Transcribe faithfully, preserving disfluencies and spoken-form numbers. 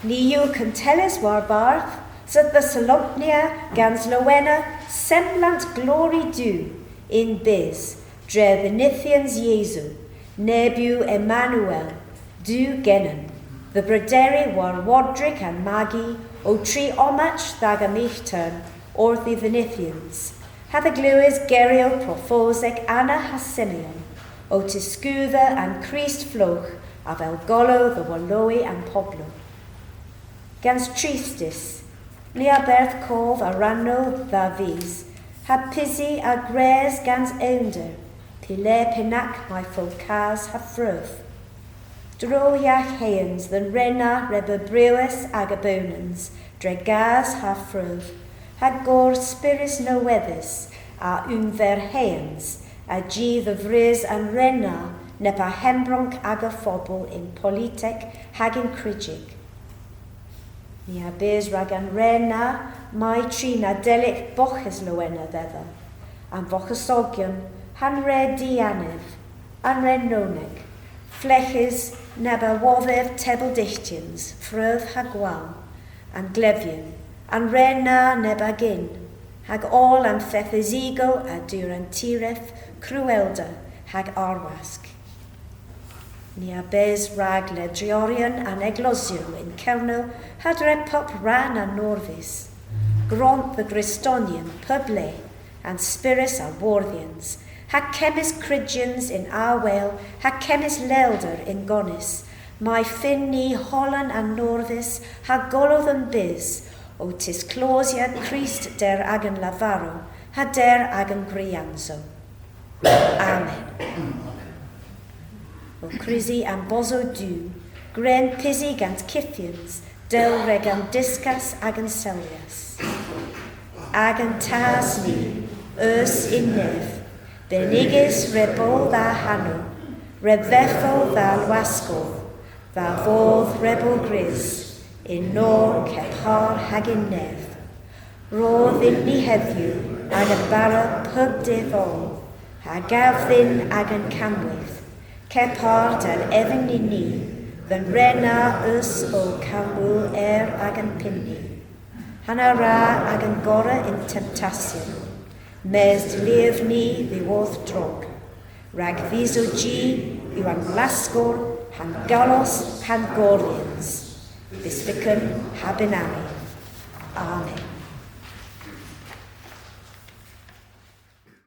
Ni yw kuntellys warbarth, sydh dhe solempnya gans lowena semblant glori Duw yn bys, dre dhenithyans Yesu, neb yw Emmanuel, Duw genen, dhe brederi war wodrik an magi, ow tri omach dh'aga myghtern orth y dhenithyans, ha dhe glewes geryow profosek Anna ha Simeon, ow tiskudha an Krist flogh avel golow dhe wolowi an poblow. Gans tristys, ni a berth kov a rannow dha vis, ha pysi a gres gans ewnder, py le pynag may fo kas ha frev. Dro yegh heans dhe'n re na re beu brewys aga bewnans dre gas ha frev, ha gorr spyrys nowydhys a unverheans, a-ji dhe vrys an re na neb a hembronk aga fobel yn politek hag yn kryjyk. Ni a bys rag an re na may tri Nadelik boghes lowena dhedha, an voghosogyon ha'n re dianev, an re nownek, fleghes neb a wodhev tebel dyghtyans, frev ha gwall, an glevyon, an re na neb a gyn, hag oll an feth usigow a deur an tireth, kruelta hag arwask. Ni a bys rag ledyoryon an eglosyow yn Kernow ha dre pub rann an norvys. Gront dhe Gristonyon pub le an spyrys a wordhyans, ha kemmys kryjyans yn aweyl, ha kemmys lelder yn gonis, may fynn ni holan an norvys ha golow dhe'n bys, ow tisklosya Krist der agan lavarow, ha der agan gwriansow. Amen. Ow krysi an bosow du, gwren pysi gans kyfyans, dell wreg an dyskas agan selyas. Agan Tas ni, eus yn nev, benigys re bo dha hanow, re dheffo dha wlaskor, dha vodh re bo gwrys, yn nor kepar hag yn nev. Ro dhyn ni hedhyw agan bara pub dydh oll, ha gav dhyn agan kammweyth, kepar dell evyn ni ni, dhe'n re na eus ow kammwul er agan pynn ni. Ha na wra agan gorra yn temptasyon, mes delirv ni dhiworth drog. Rag dhiso jy yw an wlaskor, ha'n gallos, ha'n gordhyans, bys vykken ha bynari. Amen.